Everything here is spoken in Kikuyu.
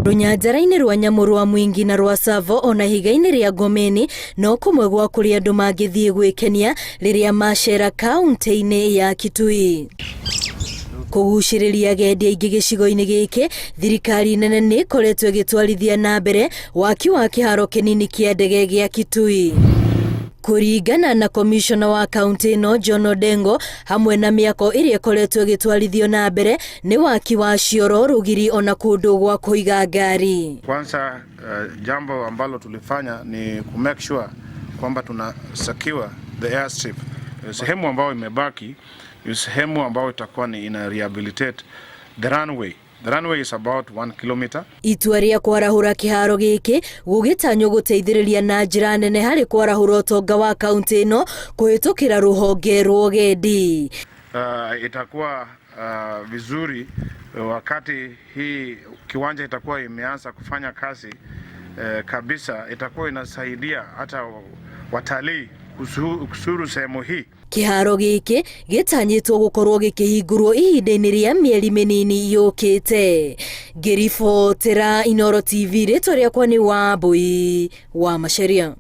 Rũnyanjara-inĩ rwa nyamũ rwa Mwingi na rwa Tsavo ona ihiga-inĩ rĩa Ngomeni no kũmwe gwa kũrĩa andũ mangĩthiĩ gwĩkenia rĩrĩa macera kaunti-inĩ ya Kitui. Kũgucĩrĩria agendi aingĩ gĩcigo-inĩ gĩkĩ, thirikari nene nĩ ĩkoretwo ĩgĩtwarithia na mbere waki wa kĩharo kĩnini kĩa ndege gĩa Kitui. Kũringana na komishona wa kaunti ĩno John Odengo, hamwe na mĩako ĩrĩa ĩkoretwo ĩgĩtwarithio na mbere nĩ waki wa cioro, rũgiri ona kũndũ gwa kũiga ngari. Kwanza jambo ambalo tulifanya ni ku make sure kwamba tuna secure the airstrip. Sehemu ambayo imebaki ni sehemu ambayo itakuwa ni ina rehabilitate the runway. The runway is about 1 kilometer. Itua rĩa kwarahũra kĩharo gĩkĩ gũgĩtanywo gũteithĩrĩria na njĩra nene harĩ kwarahũra ũtonga wa kaunti ĩno kũhĩtũkĩra rũhonge rwa ũgendi. Itakuwa vizuri wakati hii kiwanja itakuwa imeanza kufanya kazi kabisa, itakuwa inasaidia hata watalii kuzuru sehemu hii. Kĩharo gĩkĩ gĩtanyĩtwo gũkorwo gĩkĩhingũrwo ihinda-inĩ rĩa mĩeri mĩnini yũkĩte. Ngĩribotera Inooro TV, rĩtwa rĩakwa nĩ Wambui wa Macharia.